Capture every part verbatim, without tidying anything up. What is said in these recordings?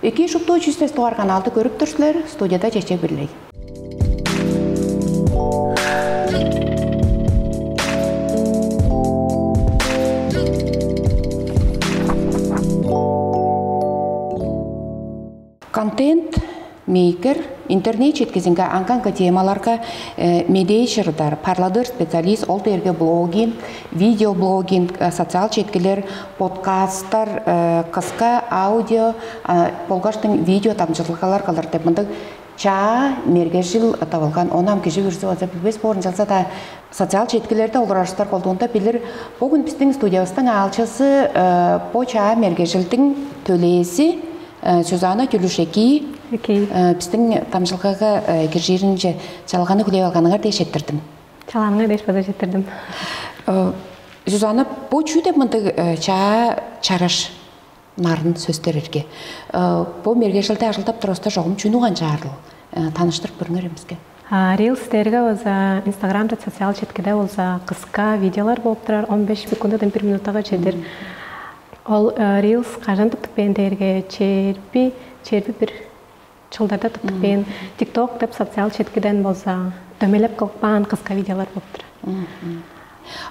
Эки шупту чүстес туар каналды көрүп тур силер, студияда Чечек Бирлей. Контент мейкер интернет четкизинге аңгаңгы темаларга э, медээ чырыдар, парладыр специалист, ол дээрге блогинг, видеоблогинг, э, социал четкилер, подкасттар, э, кыска аудио а, болгаштың видео дамчылгалар кылыр деп мындыг чаа мергежил табылган. Ону ам кижи бүрүзү база билбес боор, ынчалза-даа социал четкилерде олурарыстар колдуунда билир. Бүгүн биздин студиябыздың аалчысы э, бо чаа мергежилдиң төлээзи э, Сюзанна Тюлюшеки Окей. э, биздин дамчылгага э, киржиринче чалганы хүлээп алганыңар дээш четтирдим. Чалганы дээш база четтирдим. Э, Сюзанна, бу чүү деп мындыг э, чаа чараш нарын сөстер эрге? Э, бу мергежилде ажылдап турувуста чогум чүнү канчаарыл? Э, таныштырып көрүңер эмиске. А, Reels дээрге болза Инстаграмда социал четкиде болза кыска видеолар болуп турар, он беш секундадан бир минутага чедир. Ол э, Reels кажан тыптып бээн дээрге черби черби бир чылдарда тыптып бээн. TikTok деп социал четкиден болза дөмелеп кылып каан кыска видеолар болуп турар.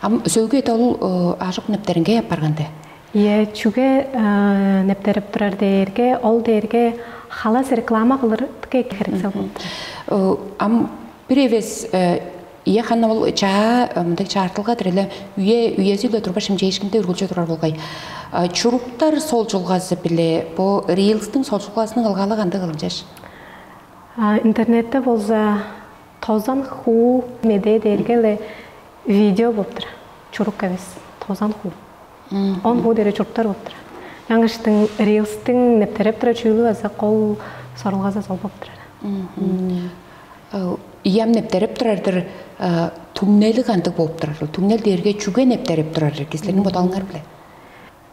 Ам сөөгү эте ол э, ажык нептеринге апарган де. Е, чүге э, нептерип турар дээрге, ол дээрге халас реклама кылырга херексел болуп турар. Э, Ам бир эвес э, ие ханна ол чаа э, мындай чаартылга диреле үе үези-биле турбаш хемчээшкинде үргүлчү турар болгай. Э, Чуруктар солчулгазы биле бу рилстың солчулгазының ылгалы кандай кылынчаш? А, интернетте болза тозан хуу медээ дээрге-ле видео болуп турар. Чурук эвес, тозан хуу. Он хуу дере чуруктар болуп турар. Жаңыштың рилстың нептереп турар чүүлү база кол сорулгазы сол болуп турар. Иям нептереп турар-дыр, түңнели кандыг болуп турар? Түңнел дээрге чүге нептереп турар кислерниң бодалыңар биле?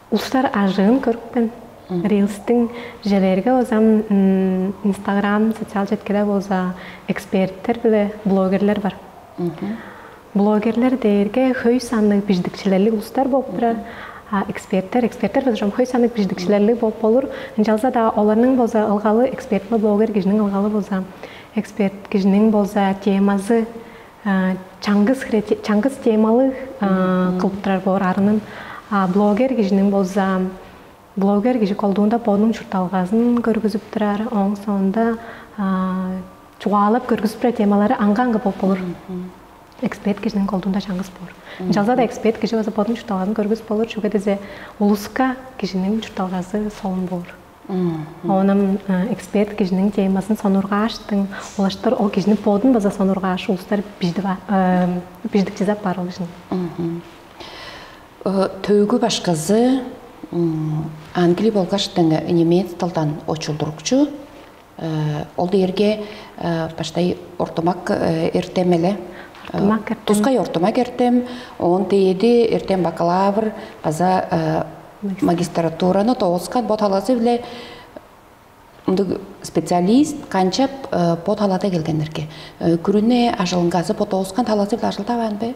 Улустар ажыын көрүпкен. Рилстиң желерге болзам, Инстаграм социал четкеде болза эксперттер биле блогерлер бар. Блогерлер дээрге хөй санныг биждикчилерлиг улустар болуп турар. А эксперттер, эксперттер болза чом хөй санныг биждикчилерлиг болуп болур. Ынчалза-даа оларның болза ылгалы эксперт бе блогер кижиниң ылгалы болза эксперт кижиниң болза темазы чаңгыс чаңгыс темалыг кылып турар боор арынын. А блогер кижиниң болза блогер кижи колдуунда бодунуң чуртталгазын көргүзүп турар, ооң соонда чугаалап көргүзүп турар темалары аңга-аңгы болуп болур. Эксперт кижиниң колдуунда чаңгыс боор. Ынчалза-даа эксперт кижи база бодунуң чуртталгазын көргүзүп болур, чүге дизе улуска кижиниң чуртталгазы солун боор. Оонам эксперт кижиниң темасын сонургааштың, улаштыр ол кижини бодун база сонургааш, улустар биждик чизап баар ол кижини. Төөгү башказы англи болгаштың немец тылдан очулдурукчу. Ол дээрге баштай ортомак эртем эле. Ортомак эртем. Тускай ортомак эртем, оон дээди эртем бакалавр база магистратураны дооскан бо талазы биле ындыг специалист канчап бо талада келгеннерге күрүне ажылынгазы бо дооскан талазы биле ажылдаваан бе?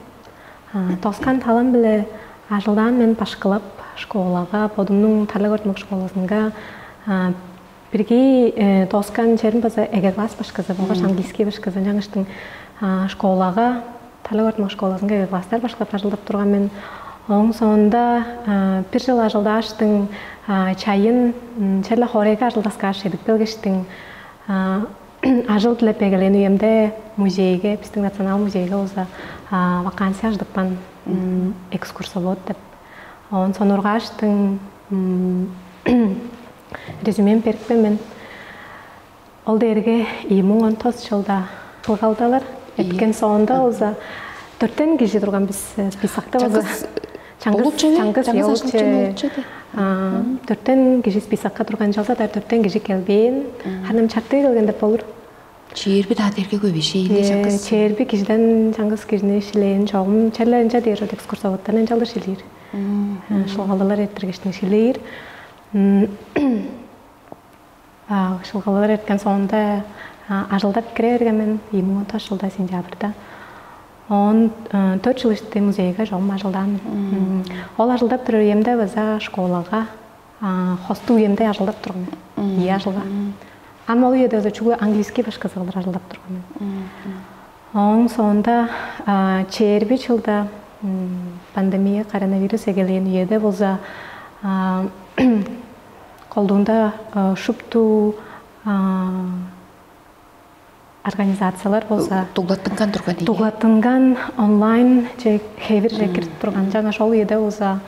Дооскан талам биле ажылдаан мен башкылап школага, бодумнуң тарлык ортумак школазынга бирги дооскан черин база эге класс башкызы болгаш английский башкызы жаңыштың школага тарлык ортумак школазынга эге класстар башкылап ажылдап турган мен. Ооң соонда бир жыл ажылдааштың чайын черле хорейга ажылдаскааш чедип келгештиң. Ажыл дилеп эгелээн үемде музейге, биздин национал музейге болза вакансия ажыдыпкан, экскурсовод деп. Оон сонургааштың резюмем берипкен мен. Ол дээрге ийи муң он тос чылда кылгалдалар эткен соонда болза төрттен кижи турган биз списокта болза. Чаңгыс чаңгыс чаңгыс яучу төрттен кижи списокка турган чалза да төрттен кижи келбээн. Ханам чартыы келген деп болур. Чээрби даа дерге көбешей. Чээрби кижиден чаңгыс кижини шилээн чогум черлеринче дээр экскурсоводтан ынчалдыр шилир. Шылгалдылар эрттиргештин шилээр. Шылгалдылар эрткен соонда ажылдап кире берген мен ийи муң он тос жылда сентябрьда. Он төрт жыл ишти музейге чогум ажылдаан. Ол ажылдап турар үемде база школага хостуг үемде ажылдап турган мен. Ийи ажылга. Ам ол үеде чүгле английский башкызы кылдыр ажылдап турган мен. Ооң соонда чээрби жылда пандемия, коронавирус эгелээн үеде болза, колдуунда шупту организациялар болза, дуглаттынган турган ийин. Дуглаттынган онлайн же хевирже кирип турган. Жаңаш ол үеде болза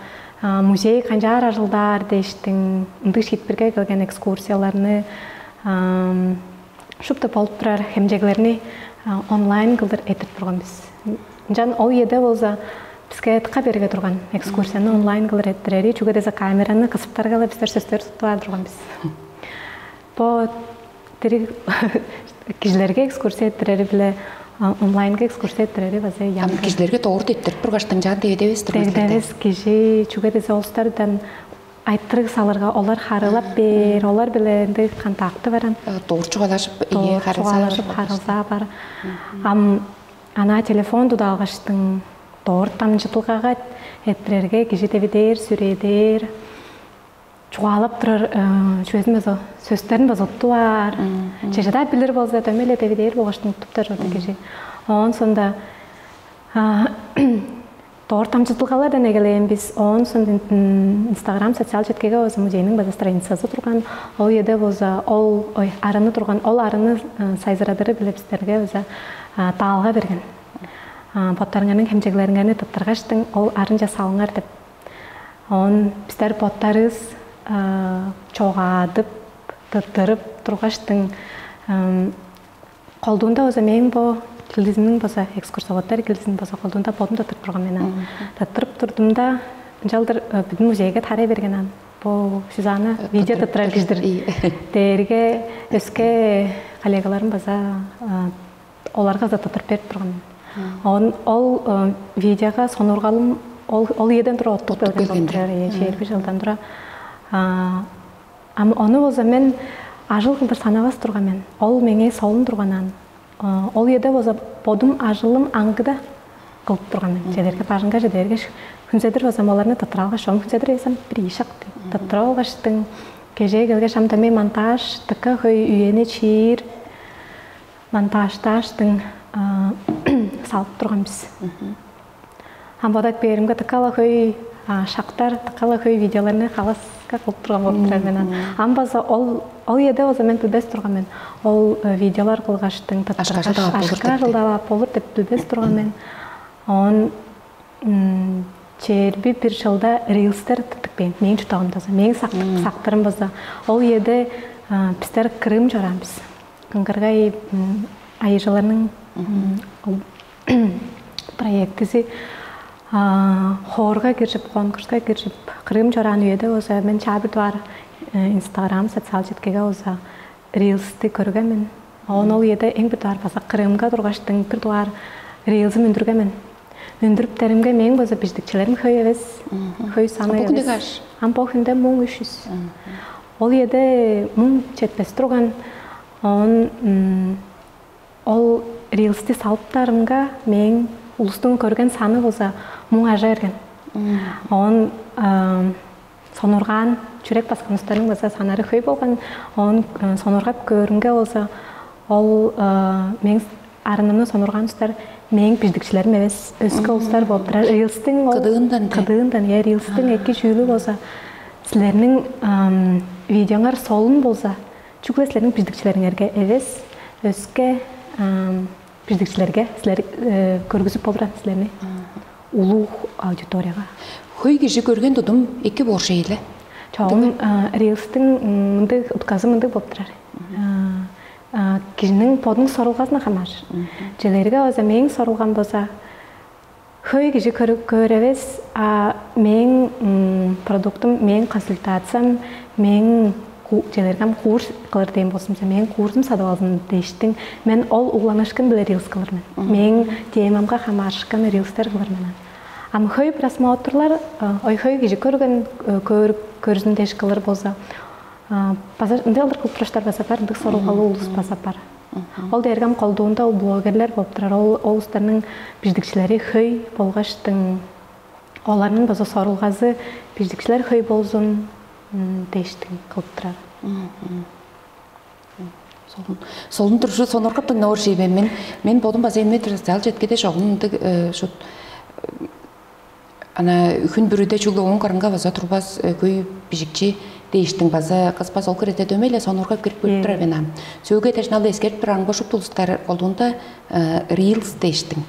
музей канчаар ажылдаар дээштиң, ындыг шиитпирге келген экскурсияларны, шупту болуп турар хемчеглерни онлайн кылдыр эртип турган бис. Ынчан ол үеде болза биске тыка берге турган экскурсияны онлайн кылдыр эрттирери, чүге деза камераны кысыптарга-ла бистер сөстөр туттуп аар турган бис. Бо дириг кижилерге экскурсия эрттирери биле онлайнга экскурсия эрттирери база ян. Кижилерге дорт эрттирип тургаш дыңчаан дээдевес турган. Дээдевес кижи, чүге деза олустардан айтырыг салырга олар харылап бээр, олар биле ындыг контакты баран. Дорт чугаалашып, ие, харылзаа чугаалашып, харылзаа бар. Ам ана телефон тудалгаштың дорт дамчыдылгага эрттирерге кижи девидээр, сүрээдээр, чугаалап турар чүвезин база, сөстерин база уттуп аар. Чежеда билир болза дөмей-ле девидээр болгаштың уттуптар чорду кижи. Оон сонда дорт дамчыдылгалардан эгелээн бис. Оон соң Инстаграм социал четкеге база музейниң база страницасы турган. Ол үеде база ол, ой, арыны турган, ол арыны сайзырадыры биле бистерге база даалга берген. Боттарыңарның хемчеглериңерни тыттыргаштың ол арынча салыңар деп. Оон бистер боттарывыс чогаадып, тыттырып тургаштың, колдуунда база мээң бо килдизимниң база, экскурсоводтар килдизин база колдуунда бодум тыттырып турган мен ам. Тыттырып турдум-да, ынчалдыр бүдүн музейге тарай берген ам. Бо Сюзанна видео тыттырар кижи-дир дээрге, өске коллегаларым база оларга-даа тыттырып берип турган мен. Оон ол видеога сонургалым ол, ол үеден тура оттук келген болуп турар, чээрби жылдан тура. Ам ону болза мен ажыл кылдыр санавас турган мен. Ол меңээ солун турган аан. Ол үеде болза бодум ажылым аңгыда кылып турган мен. Чедерге бажыңга чедерге хүнзедир болзам оларны тыттыра алгаш, чон хүнзедир эвесем бир ийи шак тыттыра алгаштың, кежээ келгеш амда мен монтаж дыка хөй үени чиир монтаждааштың салып турган бис. Ам бодап кээримге дыка-ла хөй шактар, дыка-ла хөй видеоларны халаска кылып турган болуп турар мен. Ам база ол ол үеде болза мен билбес турган мен. Ол видеолар кылгаштың тыттыргаш ашка жылдап болур деп билбес турган мен. Оон чээрби бир жылда рилстер тыттык бээн мээң чурттагымдаза. Мээң сактырым база. Ол үеде бистер Крым чораан бис. Кыңгыргай айыжыларның проектизи хоорга киржип, конкурска киржип, Крым чораан үеде болза мен чаа бир дугаар Инстаграм социал четкеге болза рилсти көрген мен. Оон ол үеде эң бир дугаар база Крымга тургаштың бир дугаар рилзим үндүрген мен. Үндүрүптеримге мээң база биждикчилерим хөй эвес, хөй саны эвес. Ам бо хүнде муң үш жүз. Ол үеде муң четпес турган. Оон ол рилсти салыптарымга мээң улустуң көрген саны болза муң ажа берген. Оон сонургаан чүрек баскан улустарның база саннары хөй болган. Оон сонургап көөрүнге болза ол мээң арынымны сонургаан улустар мээң биждикчилерим эвес, өске улустар болуп турар. Рилстиң ол кыдыындан, кыдыындан, э, рилстиң эки чүүлү болза силерниң видеоңар солун болза, чүгле силерниң биждикчилериңерге эвес, өске биждикчилерге силер көргүзүп болуран силерни улуг аудиторияга. Хөй кижи көрген тудум эки боор шейле. Чогум рилстиң мындыг утказы мындыг болуп турар. Кижиниң бодунуң сорулгазына хамааржыр. Челерге база мээң сорулгам болза, хөй кижи көрүп көөр эвес, а мээң продуктум, мээң консультациям, мээң челергем курс кылыр дээн болзумза, мээң курсум садып алзын дээштиң, мен ол угланышкын биле рилс кылыр мен. Мээң темамга хамаарышкан рилстер кылыр мен. Ам хөй просмотрлар, ой, хөй кижи көрген, көрүзүн дээш кылыр болза, база ындыг алыр кылып тураштар база бар, ындыг сорулгалуу улус база бар. Ол дээрге ам колдуунда ол блогерлер болуп турар. Ол улустарның биждикчилери хөй болгаштың, оларның база сорулгазы биждикчилер хөй болзун, дээштиң кылып турар. Солун туржу сонургап дыңнаар шей мен. Мен мен бодум база эмне социал четкеде чогум ындыг шут ана хүн бүрүде чүгле оон карынга база турбас көй бижикчи дээштиң база кыс база ол кирете дөмей эле сонургап кирип көрүп турар мен ам. Сөөгө этежиналды эскерип турарымга шупту улустар колдуунда reels дээштиң.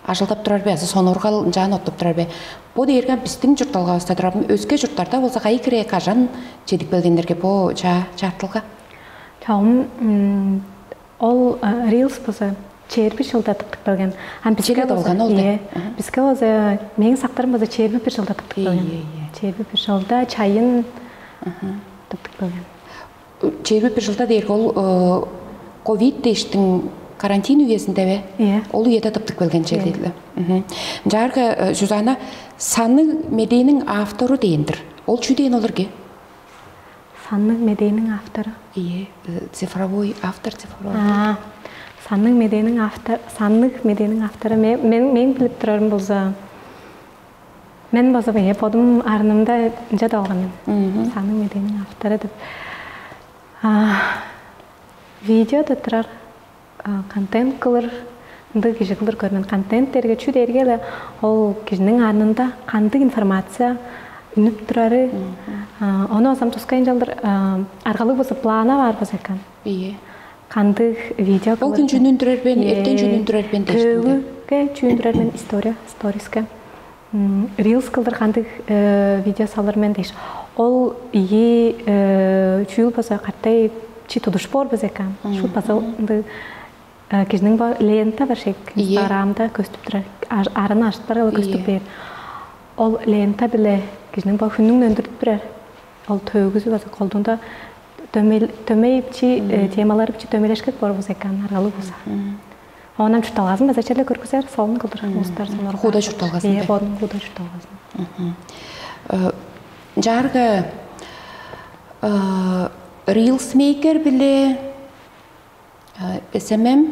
Ажылдап турар бе азы сонургал ынчаан оттуп турар бе? Бо дээрге бистиң чуртталгавыста турар. Өске чурттарда болза кайы кире кажан чедип келгендерге бо чаа чаартылга? Чогум ол reels болза чээрби жылда тыптып келген. А бизге Чеге болза болган ол да. Ие. Бизге болза мээң сактарым болза чээрби бир жылда тыптып келген. Ие, ие. Чээрби бир жылда чайын тыптып келген. Чээрби бир жылда дээрге ол ковид дээштиң карантин үезинде бе? Ие. Ол үеде тыптып келген чер дейле. Жаарга Сюзанна санныг медээниң автору дээн-дир. Ол чүү дээн олар ке? Санныг медээниң автору. Ие, цифровой автор цифровой. Аа, санныг медээниң автор, санныг медээниң автору мен мен мен билип турарым болза мен болза бе бодум арнымда ынча долган мен. Санныг медээниң автору деп. А, видеода турар контент кылыр ындыг кижи кылыр көрмөөн. Контент дээрге чүү дээрге эле ол кижиниң арнында кандыг информация үнүп турары, ону озам тускай ынчалдыр аргалыг болза плана бар болза экен. Ие. Кандыг видео Ол күн чүнүн турар бен, эртен чүнүн турар бен дештинде. Төвүге чүүн турар мен история, сториске. Рилс кылдыр кандыг видео салыр мен дээш. Ол ийи чүүл база каттай чи тудуш боор база экен. Шут база ындыг кижиниң бо лента бар шек. Инстаграмда көстүп турар. Араны ажыттар көстүп бээр. Ол лента биле кижиниң бо хүнүң өндүрүп турар. Ол төөгүзү база колдуунда дөмей дөмей чи темалары чи дөмейлешкек боор база экен аргалы болза. Оонан чуртталгазын база черле көргүзер, солун кылдыр улустар сонор. Худа чуртталгазын. Э, бодун худа чуртталгазын. Жарга рилсмейкер биле СММ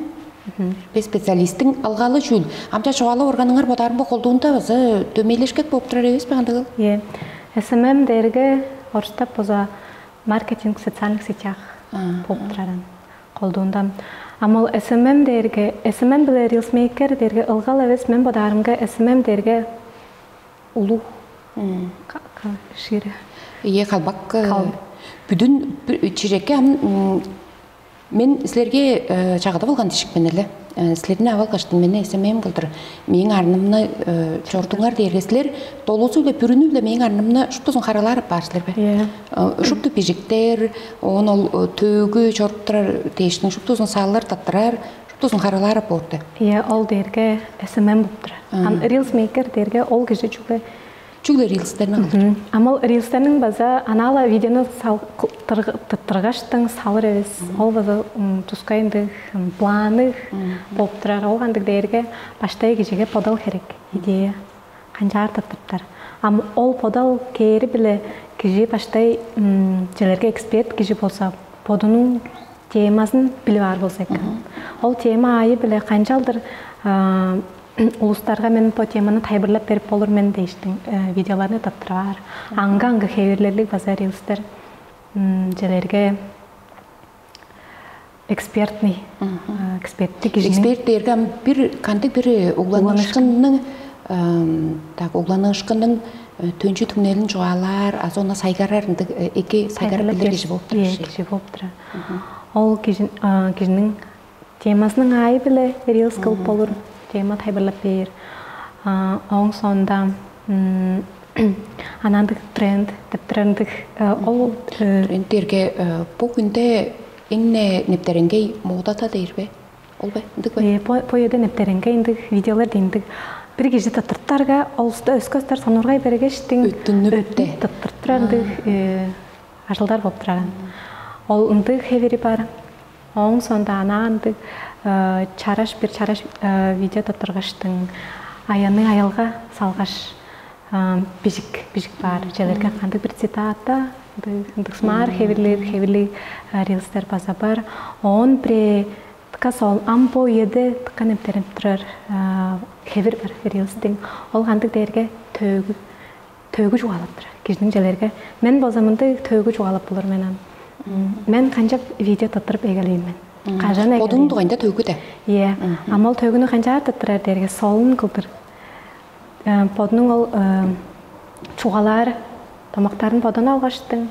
бе специалисттиң алгалы чүүл. Амча чугаалап органыңар бодаарымга колдуунда база дөмейлешкек болуп турар эвес бе андыгыл? Е, СММ дээрге орустап база маркетинг в социальных сетях болуп тураран. Колдуундан. Амал СММ дээрге, СММ биле рилсмейкер дээрге ылгал эвес мен бодаарымга СММ дээрге улуу шире. Ие калбак бүдүн чижекке ам мен силерге чагыда болган дишикпен эле. Силердин авал каштын мени СММ кылдыр мээң арнымны чордуңар дээрге силер долузу-биле бүрүнү-биле мээң арнымны шуптузун харалаар апаар силер бе? Шупту бижиктер, оон ол төөгү чоруп турар дээшниң шуптузун салыр таптырар, шуптузун харалаар апаар деп. Иә, ол дээрге СММ болуп турар. Ам рилсмейкер дээрге ол кижи чүгле Чүгле рилстерни кылдыр. Ам ол рилстерниң база анаала видеону тыттыргаштың салыр эвес. Ол база тускай ындыг планы болуп турар. Ол кандыг дээрге баштай кижиге подал херек идея канчаар тыттырыптар. Ам ол подал кээри биле кижи баштай челерге эксперт кижи болза, бодунуң темазын билип аар болза экен. Ол тема аайы биле канчалдыр улустарга мен бо теманы тайылбырлап берип болур мен дээштиң видеоларны таптыраар. Аңгы-аңгы хевирлерлиг база рилстер челерге экспертный эксперттик кижиниң Эксперт дээрге ам бир кандыг бир угланыышкынның так угланыышкынның төнчү түңнелин чугаалаар, азы ону сайгарар ындыг эки сайгарып билир кижи болуп турар. Кижи болуп турар. Ол кижиниң темазының аайы биле рилс кылып болур, тема тайылбырлап бээр. Ооң соонда анаандык тренд деп турар ындыг ол Трендтерге бу күндө эң нептереңгей модата дээр бе? Ол бе? Ындык бе? Бо бо ерде нептереңгей ындыг видеолар дейндик. Бир кижи тыттыртарга олуста өскө өстөр сонургай бергештиң Өттүнүп де. Тыттыртыр ындыг ажылдар болуп тураран. Ол ындыг хевери бар. Ооң соонда анаа ындыг чараш бир чараш видео тыттыргаштың аянныг аялга салгаш бижик бижик бар. Челерге кандыг бир цитата ындыг смаар хевирлиг хевирлиг рилстер база бар. Оон бир тыка сол ам бо үеде тыка немтеринип турар хевир бар рилстиң. Ол кандыг дээрге төөгү төөгү чугаалап турар. Кижиниң челерге мен болза мындыг төөгү чугаалап болур мен ам. Мен канчап видео тыттырып эгелейн мен. Кажан эгелейн. Бодуң дугайында төөгү де. Иә. Ам ол төөгүнү канчаар тыттырар дээрге солун кылдыр. Бодунуң ол чугаалаар домактарын бодон алгаштың,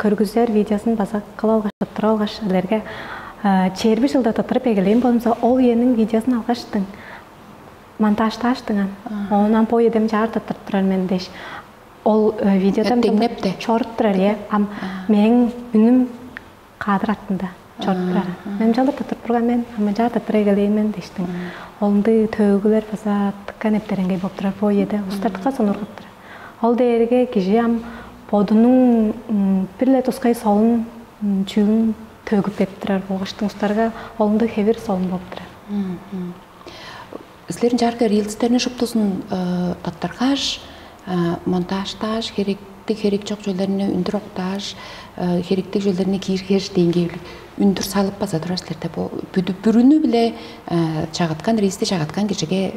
көргүзер видеосын база кылып алгаш, тыттырып алгаш, илерге чээрби жылда тыттырып эгелейн болзумза, ол үениң видеосын алгаштың, монтажтааштың ан. Оон ам бо эдем чаар тыттырып турар мен дээш. Ол видеодан Деңнеп де. Чоруп турар, иә. Ам мээң үнүм кадр артында чоруп турар. Мен чалып тыттырып турган мен, ам чаар тыттыр эгелейн мен дээштиң. Ол ындыг төөгүлер база тыкка нептереңгей болуп турар бо эде. Устартыкка сонургап турар. Ол дээрге кижи ам бодунуң бир-ле тускай солун чүүлүн төгүп берип турар болгаштың устарга ол ындыг хевир солун болуп турар. Силерниң чаарга рилстерни шуптузун таттаргаш, монтажтааш, херектиг херек чок чүвелерни үндүр октааш, херектиг чүвелерни кииргеш, дээн кээрлиг үндүр салып база турар силерде. Бо бүдү бүрүнү-биле чагыткан, рилсти чагыткан кижиге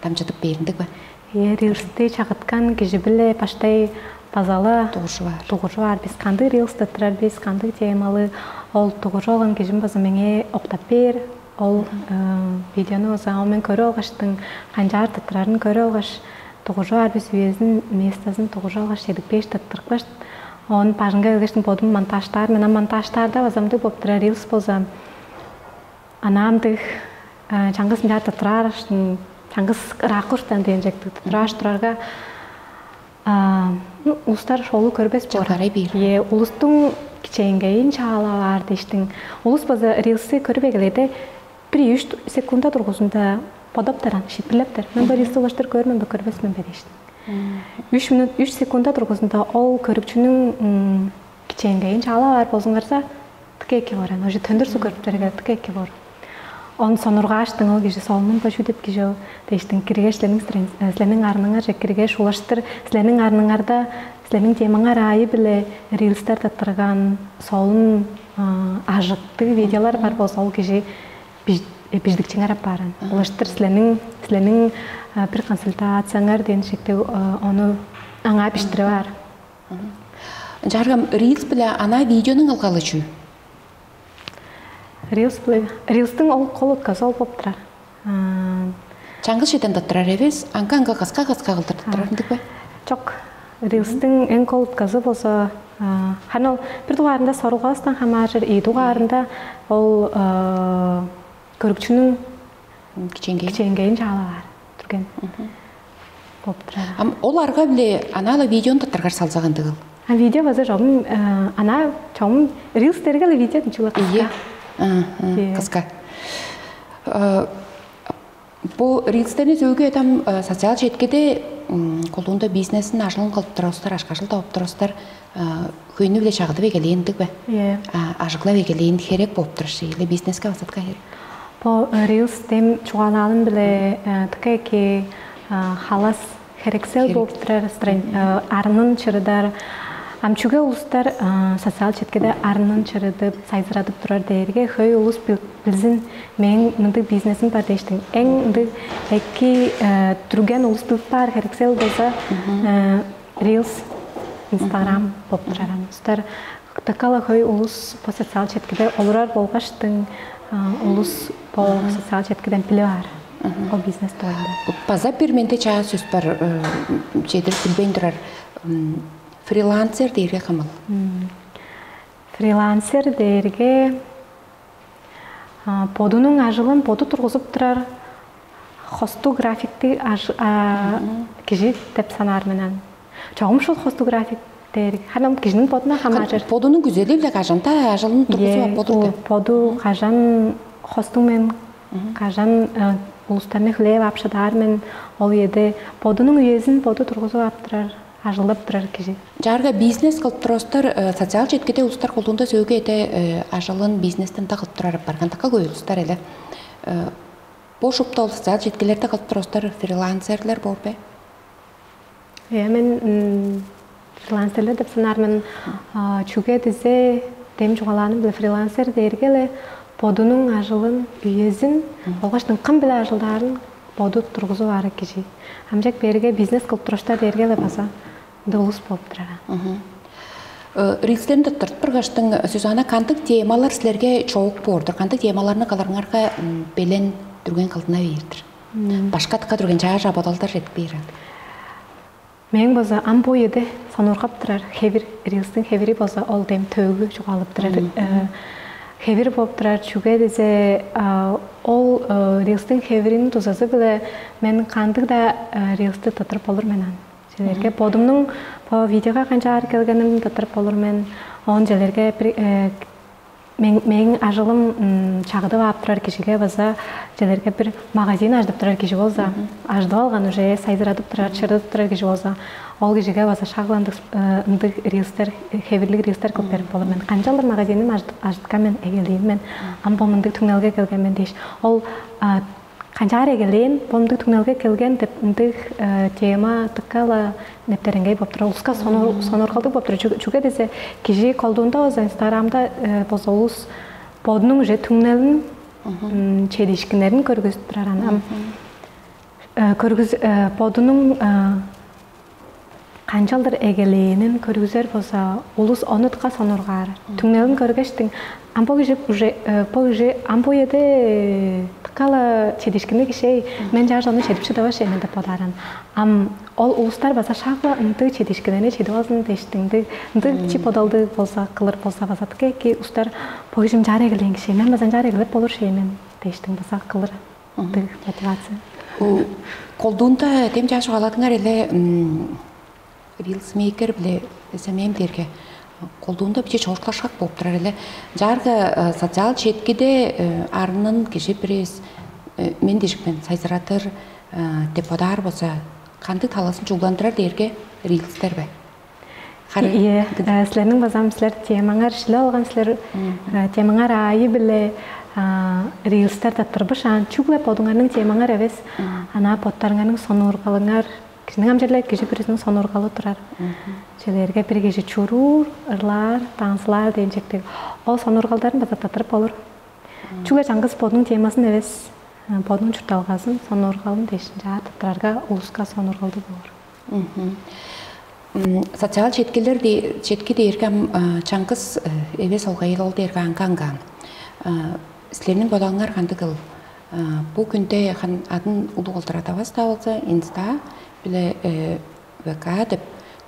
дамчыдып бээриндиг бе? Э, рилсти чагыткан кижи-биле баштай базала Дугуржу баар. Дугуржу баар. Бис кандыг рилс тыттырар бис, кандыг темалы, ол дугуржу алган кижим база меңээ октап бээр. Ол видеону база ол мен көрүп алгаштың, канчаар тыттырарын көрүп алгаш, дугуржу баар бис, үезин, местазын дугуржу алгаш, чедип кээш тыттырыпкаш, оон бажыңга келгештиң бодум монтажтаар. Мен ам монтажтаарда база ындыг болуп турар, рилс болза анаамдыг чаңгыс ынчаар тыттыраар, чаңгыс ракурстан дээн чектиг тыттырааш турарга, улустар шоолу көрбес боор. Чалгаарай бээр. Е, улустуң кичээнгейин чаалаар дээштиң. Улус база рилсти көрүп эгелээде бир үч секунда тургузунда бодоптар аны шитпирлептер. Мен бо рилсти улаштыр көрмөн бе, көрбес мен бе дээштиң. Үч минут, үч секунда тургузунда ол көрүкчүнүң кичээнгейин чаалап аар болзуңарза, тыка эки боор аны. Уже төндүр су көрүптерге тыка эки боор. Он сонургааштың ол кижи солунун бо чүү деп кижи ол дээштиң киргеш, силерниң арныңарже киргеш, улаштыр силерниң арныңарда силерниң темаңар аайы-биле рилстер тыттырган солун ажыктыг видеолар бар болза, ол кижи биждикчиңер аппааран. Улаштыр силерниң силерниң бир консультацияңар дээн шектиг ону аңаа биштирип аар. Чааргам, рилс биле ана видеонуң алгалы чүү? Рилс биле рилстың ол кол утказы ол болуп турар. Чаңгыс чеден тыттырар эвес, аңка-аңка кыска-кыска кылдыр тыттырар ындыг бе? Чок. Рилстың эң кол утказы болза, ханы ол бир дугаарында сорулгавыстан хамааржыр, ийи дугаарында ол көрүкчүнүң Кичээнгейин. Кичээнгейин чаалаар түрген болуп турар. Ам ол арга-биле анаала видеону таттаргар салзагандыгыл. А видео база жомун ана чомун рилс дергеле видео дичила кыска. Кыска. Бу рилстерни сөөгү адам социал четкеде кулуунда бизнесин ажылын кылып турустар, ашкажыл тооп турустар, хөйнү-биле чагыдып эгелээн ындыг бе? Иә. Ажыглап эгелээн херек болуп турар шейле бизнеске басатка херек. Бо рилс дем чугаалаалын биле тыка эки халас херексел болуп турар, арынын чырыдар. Ам чүге улустар социал четкеде арынын чырыдып, сайзырадып турар дээрге хөй улус билзин, мээң мындыг бизнесим бар дээштиң. Эң ындыг эки түрген улус билип баар херексел болза, рилс, инстаграм болуп турар. Ам улустар дыка-ла хөй улус бо социал четкиде олурар болгаштың, улус бо социал четкиден билип аар. Ол бизнес дугайында. База бир менде чаа сөс бар, чедирип билбейн турар. Фрилансер дээрге кымыл? Фрилансер дээрге бодунуң ажылын боду тургузуп турар хосту графиктиг кижи деп санаар мен аны. Чогум шул хосту график дээр. Ханам кижиниң бодуна хамааржыр. Бодунуң күзели-биле кажан-даа ажылын тургузуп ап болур деп. Боду кажан хостуң мен, кажан улустарны хүлээп ап шыдаар мен, ол үеде бодунуң үезин боду тургузуп ап турар, ажылдап турар кижи. Чаарга бизнес кылып турустар, социал четкиде улустар кулдуунда сөөгү эде ажылын бизнестен да кылып турар апарган така көй улустар эле. Бо шупту ол социал четкилерде кылып турустар фрилансерлер боор бе? Э, мен фрилансерлер деп санаар мен. Чүге дизе дем чугаалааным биле фрилансер дээрге эле бодунуң ажылын, үезин болгаш кым биле ажылдаарын боду тургузуп аар кижи. Амчак берге бизнес кылып туруштар дээрге-ле база ында улус болуп турар. Рилстерин тыртып тургаштың, Сюзанна, кандыг темалар силерге чоок боор-дур? Кандыг темаларны кылырыңарга белен дүрген кылдына бээр-дир? Башка тыка дүрген чаажа бодалдар жетпээр. Мээң база ам бо эде сонургап турар хевир, рилстиң хевири база ол дем төөгү чугаалап турар. Хевир болуп турар, чүге дизе ол рилстиң хевириниң дузазы-биле мен кандыг-даа рилсти тыттырып болур мен ан. Силерге бодумнуң бо видеога канчаар келгенин тыттырып болур мен. Оон силерге бир мээң ажылым чагыдып ап турар кижиге база, силерге бир магазин ажыдып турар кижи болза, ажыдып алган уже сайзырадып турар, чырыдып турар кижи болза, ол кижиге база шагла ындыг ындыг рилстер, хевирлиг рилстер кылып берип болур мен. Канчалдыр магазиним ажыткан мен, эгелээн мен, ам бо мындыг түңнелге келген мен дээш, ол канчаар эгелээн, бо мындыг түңнелге келген деп ындыг тема дыка-ла нептереңгей болуп турар, улуска сонургалдыг болуп турар. Чүге дизе кижи колдуунда болза, инстаграмда болза улус бодунуң уже түңнелин, чедиишкиннерин көргүзүп турар. Анан көргүз бодунуң канчалдыр эгелээнин көргүзер болза, улус ону дыка сонургаар. Түңнелин көргештиң, ам бо кижи уже бо кижи ам бо эде дыка-ла чедиишкинниг кижи-эй, мен чаажа ону чедип шыдавас мен деп бодааран. Ам ол улустар база шагла ындыг чедиишкиннерни чедип алзын дээштиң, ындыг ындыг чип бодалдыг болза, кылыр болза, база дыка эки улустар бо кижи ынчаар эгелээн кижи, мен база ынчаар эгелеп болур шей мен дээштиң база кылыр ындыг мотивация. Колдуунда дем чаа чугааладыңар эле, рилсмейкер биле эсемем дээрге колдуунда биче чоортулашкак болуп турар эле. Чаарга социал четкиде арнын кижи бирээс мен дижикпен сайзырадыр деп бодаар болза, кандыг талазын чугландырар дээрге рилстер бе? Хары Ие, силерниң базам силер темаңар шиле алган силер, темаңар аайы биле рилстер таттырбышаан, чүгле бодуңарның темаңар эвес, ана боттарыңарның сонуургалыңар, кижиниң амчале кижи бүрүзүнүң сонуургалы турар. Челерге бир кижи чуруур, ырлаар, танцылаар дээн чектиг. Ол сонуургалдарын база таттырып болур. Чүгле чаңгыс бодунуң темасын эвес, бодунуң чуртталгазын, сонуургалын дээшин чаа таттырарга улуска сонуургалдыг болур. Социал четкилер четки дээрге ам чаңгыс эвес ол кайыл ол дээрге аңга-аңгаан. Силерниң бодооңар кандыгыл? Бу күндө хан адын улуг олдурадавас да болза, инста биле ВК деп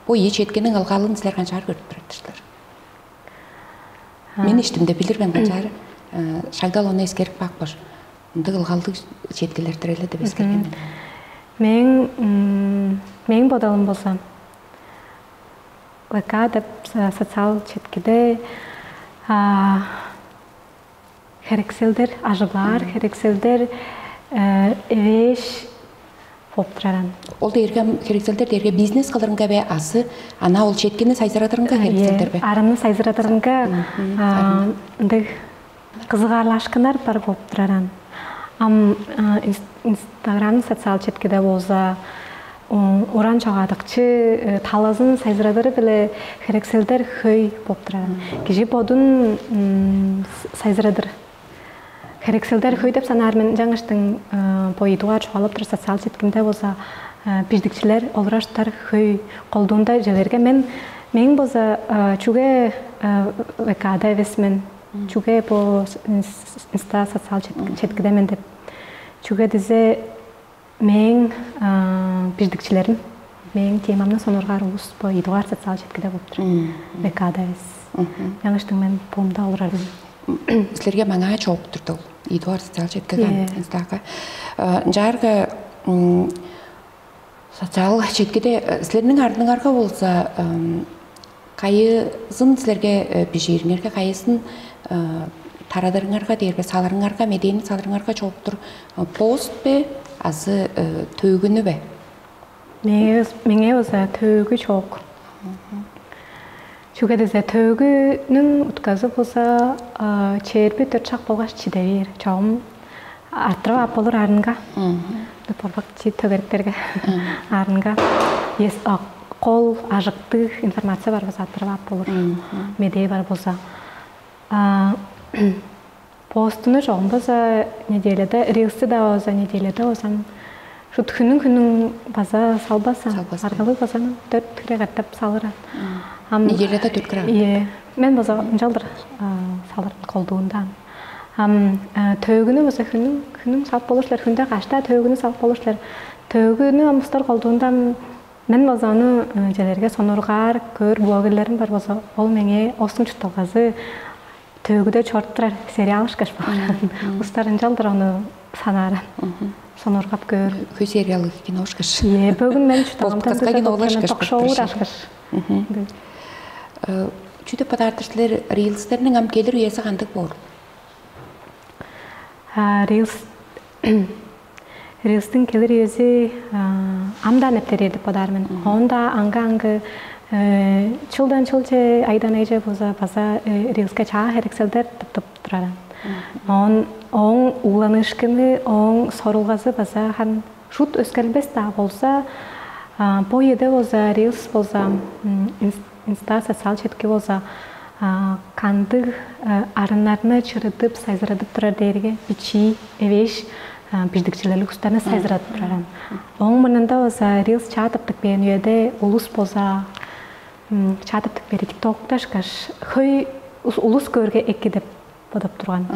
бу ийи четкиниң ылгалын силер канчаар көрүп турар-дыр силер? Мен иштимде билир мен канчаар шагдал ону эскерип бакпаш. Ындыг ылгалдыг четкилердир эле деп эскерген мен. Мээң мээң бодалым болза, ВК деп социал четкиде херекселдер, ажыглаар херекселдер эвээш болуп тураран. Ол дээрге херекселдер дээрге бизнес кылырынга бе азы ана ол четкини сайзырадырынга херекселдер бе? Арыны сайзырадырынга ындыг кызыгаарлашкыннар бар болуп тураран. Ам инстаграм социал четкиде болза уран чогаадыкчы талазын сайзырадыры биле херекселдер хөй болуп тураран. Кижи бодун сайзырадыр. Херекселдер хөй деп санаар мен жаңыштың бо идугаар чугаалап тур социал четкимде болза бирдикчилер олураштар хөй колдуунда желерге мен мээң болза чүге ВК-да эвес мен, чүге бо инста социал четкиде мен деп. Чүге дизе мээң бирдикчилерим, мээң темамны сонургаар улус бо идугаар социал четкиде болуп тур. ВК-да эвес. Жаңыштың мен буумда олурар мен. Силерге маңаа чоок турду ол идугаар социал четкиге инстага. Ынчаарга социал четкиде силерниң ардыңарга болза кайызын силерге бижиириңерге, кайызын тарадырыңарга дээрбе, салырыңарга, медээни салырыңарга чоок тур пост бе азы төөгүнү бе? Меңээ болза төөгү чоок. Чүге дизе төөгүнүң утказы болза чээрби төрт шак болгаш чиде бээр. Чогум арттырып ап болур арынга. Борбак чи төгериктерге арынга. Ес кол ажыктыг информация бар болза арттырып ап болур. Медээ бар болза. Постуну чогум болза неделяда, рилсти да болза неделяда болзам Тут хүнүң хүнүң база салбасан. Салбас. Аргалыг база төрт хире катап салыран. Ам Неделяда төрт хире. Ие. Мен база ынчалдыр салыр колдуундан. Ам төөгүнү база хүнүң хүнүң салып болур силер. Хүндө каштаа төөгүнү салып болур силер. Төөгүнү амыстар колдуундан мен база ону челерге сонургаар көөр блогерлерим бар база ол меңээ оскун чуртталгазы төөгүдө чоруп турар сериал ышкаш баар. Устар ынчалдыр ону санааран. Сонургап көөр. Хөй сериалыг кино ышкаш. Е, бүгүн мен чутаамдан Подкастка кино ышкаш. Ток-шоу ышкаш. Чү деп бадаартыр силер, рилстерниң ам келир үези кандыг боор? Рилс рилстиң келир үези амдан эптер деп бодаар мен. Оонда аңга-аңгы чылдан чылче айдан айже база база рилске чаа херекселдер тыптып тураран. Он ооң угланыышкыны, ооң сорулгазы база хан шут өскелбес даа болза, бо еде болза, рилс болза, инста социал четки болза, кандыг арыннарны чырыдып, сайзырадып турар дээрге бичии эвээш биждикчилерлиг устарны сайзырадып тураран. Ооң мурнунда болза рилс чаатыптык бээн үеде улус болза чаатыптык бери тиктокташкаш хөй улус көөрге эки деп бодап турган.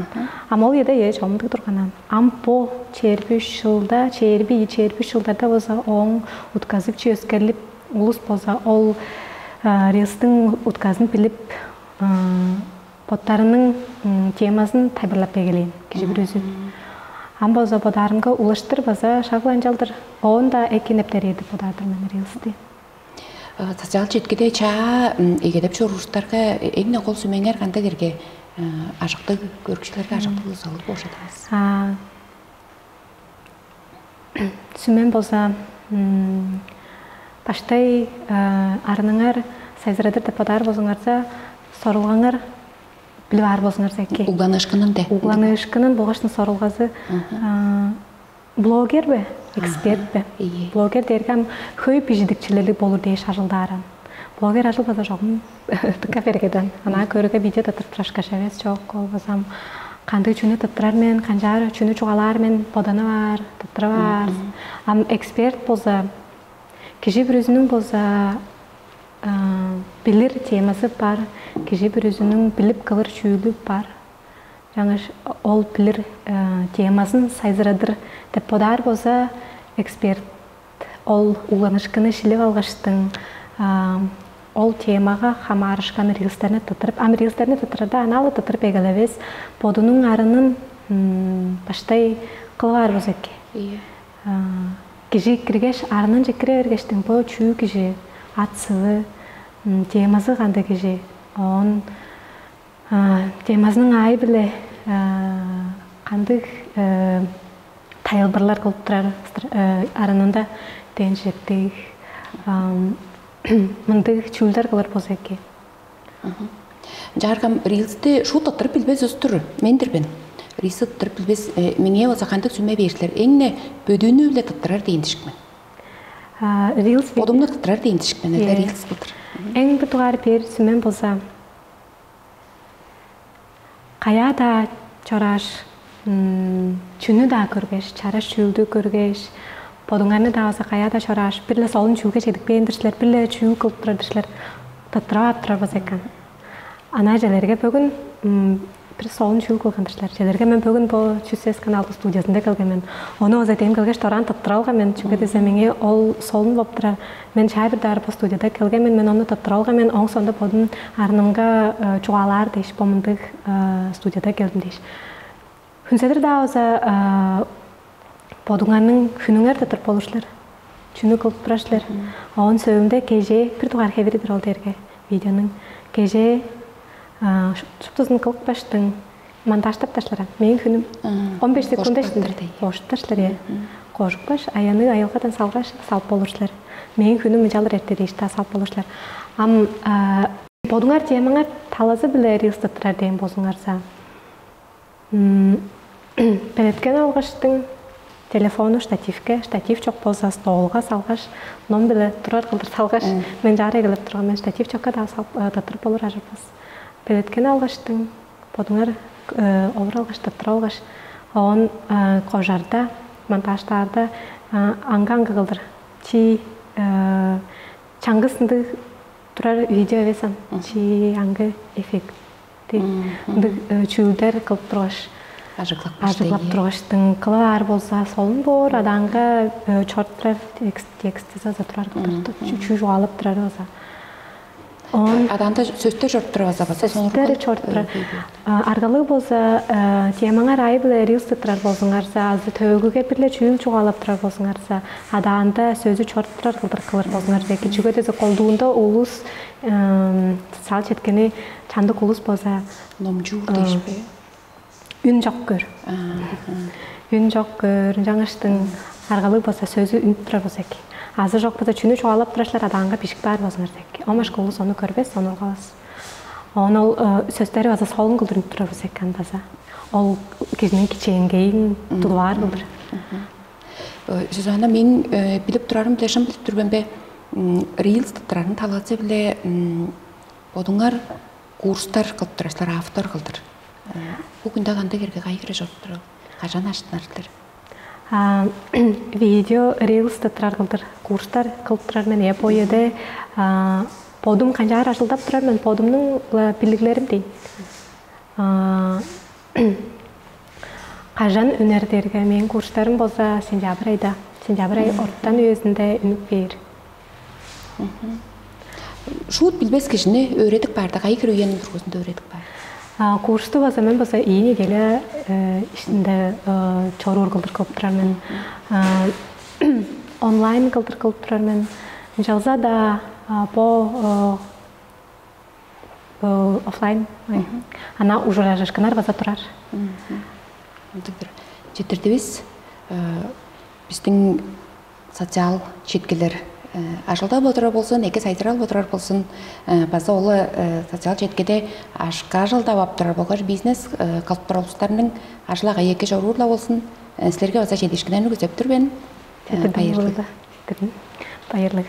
Ам ол еде е чомдуг турганан. Ам бо чээрби үч жылда, чээрби чээрби үч жылдарда болза ооң утказып чи өскерлип улус болза ол рилстиң утказын билип боттарының темасын тайбырлап эгелээн кижи бүрүзү. Ам болза бодаарымга улаштыр база шагыл анчалдыр оон да эки нептер эдип бодаар мен рилсти. Социал четкиде чаа эгелеп чоруурустарга эң-не кол сүмеңер кандай керге ажыктыг көрүкчүлерге ажыктыг салып болушадыңыз? Сүмен болза баштай арыныңар сайзырадыр деп бодаар болзуңарза, сорулгаңар билип аар болзуңарза эки. Угланыышкынын де. Угланыышкынын болгаш сорулгазы блогер бе, эксперт бе? Блогер дээрге ам хөй бижидикчилери болур дээш ажылдааран. Блогер ажыл база жогум тыка бергеден. Ана көрүге видео тыттырып турашкаш эвес жок, ол базам кандыг чүнү тыттырар мен, канчаар чүнү чугаалаар мен, боданып аар, тыттырып аар. Ам эксперт болза, кижи бүрүзүнүң болза билир темасы бар, кижи бүрүзүнүң билип кылыр чүүлү бар. Жаңаш ол билир темазын сайзырадыр деп бодаар болза, эксперт ол угланышкыны шилип алгаштың, ол темага хамаарышкан рилстерни тытырып, ам рилстерни тытырда анаалы тытырып эгелевес, бодунуң арынын баштай кылып аар болза эки. Ийе. Кижи киргеш, арынынче кире бергештиң бо чүү кижи, ат сывы, темазы кандай кижи, оон темазының аайы-биле кандыг тайылбырлар кылып турар арынында дээн чижектиг мындыг чүүлдер кылыр болза эки. Чааргам рилсти шуут тыттырып билбес устур мен-дир мен. Рилсти тыттырып билбес меңээ болза кандыг сүме бээр силер? Эң-не бөдүүнү-биле тыттырар дээн дишик мен. Рилс Бодумну тыттырар дээн дишик мен. Эде рилс кылдыр. Эң бир дугаар бээр сүмем болза каяа-даа чорааш, чүнү-даа көргеш, чараш чүүлдү көргеш, бодуңарны-даа база каяа-даа чорааш, бир-ле солун чүүлге чедип кээндир силер, бир-ле чүүл кылып турар-дыр силер, тыттырып ап турар база экен. Ана челерге бөгүн бир солун чүүл кылган-дыр силер. Челерге мен бөгүн бо чүс сес каналдың студиясында келген мен. Ону база дем келгеш дораан тыттырып алган мен. Чүге десе меңээ ол солун болуп турар. Мен чаа бир даар бо студияда келген мен, мен ону тыттырып алган мен, оң соонда бодум арнымга чугаалаар дээш, бо мындыг студияда келдим дээш. Хүнседир-даа база бодуңарның хүнүңер тыттырып болур силер. Чүнү кылып турар силер? Оон сөөлүнде кежээ бир дугаар хевиридир ол дээрге видеонуң. Кежээ шуптузун кылып каштың монтаждап ташларам. Мээң хүнүм он беш секунда ишинде кожуптар силер, э. Кожупкаш, аянныг айылгадан салгаш салып болур силер. Мээң хүнүм ынчалыр эрте дээш-даа салып болур силер. Ам бодуңар темаңар талазы-биле рилс тыттырар дээн болзуңарза, белеткен алгаштың телефону штативке, штатив чок болза столга салгаш, ном биле турар кылдыр салгаш, мен жаар эгелеп турган мен штатив чокка даа салып тыттырып болур ажырбас. Белеткен алгаштың бодуңар овур алгаш тыттырып алгаш, оон кожарда, монтаждаарда Аңга-аңга кылдыр. Чи чаңгыс ындыг турар видео эвес ам. Чи аңгы эффект. Ындыг чүүлдер кылып тургаш, ажыглап тургаштың кылып аар болза, солун боор, адаанга чоруп турар текст, текстизи база турар кылдыр. Чүү чугаалап турар база. Он Адаанда сөстөр чоруп турар база база Сөстөр чоруп турар. Аргалыг болза, темаңар ай биле рилс турар болзуңарза, азы төөгүге бирле чүүл чугаалап турар болзуңарза, адаанда сөзү чоруп турар кылдыр кылыр болзуңарза, эки чүге десе колдуунда улус социал четкени чандык улус болза номчуур дээшпе. Үн жок көр. Үн жок көр, жаңыштың аргалыг болза сөзү үнүп турар болза эки. Азы жок болза чүнү чугаалап турар силер адаанга бишик баар болзуңарза эки. Омашка улус ону көрбес, ону ургавас. Оон ол сөстери база солун кылдыр үнүп турар болза эки ан база. Ол кижиниң кичээнгейин тудуп аар кылдыр. Сюзанна, мен билип турарым биле шын билип турбен бе? Рилс турарын талаасы биле бодуңар курстар кылып турар силер автор кылдыр. Бу күндө кандай керге кайгыра чоруп турар? Кажан аштынар силер? Видео рилс турар кылдыр курстар кылып турар мен. Я боеде бодум канчаар ажылдап турар мен, бодумнуң билиглерим дейн. Кажан үнер дээрге, мээң курстарым болза сентябрь айда, сентябрь ай ортан үезинде үнүп бээр. Шуут билбес кижини өөредип баарда, кайы хире үениң тургузунда өөредип баар? Курсту база мен база ийи неделя ишинде чоруур кылдыр кылып турар мен. Онлайн кылдыр кылып турар мен. Ынчалза-даа бо офлайн ана ужуражышкыннар база турар. Ындыг бир четирдивис биздин социал четкилер ажылдап отурар болзун, эки сайдырал отурар болзун, база ол социал четкиде ашка ажылдап ап турар болгаш бизнес кылып турар улустарның ажыл агай эки чоруур-ла болзун. Силерге база чедишкиннерни күзеп тур мен. Четтирдим, Байырлыг. Четтирдим. Байырлыг.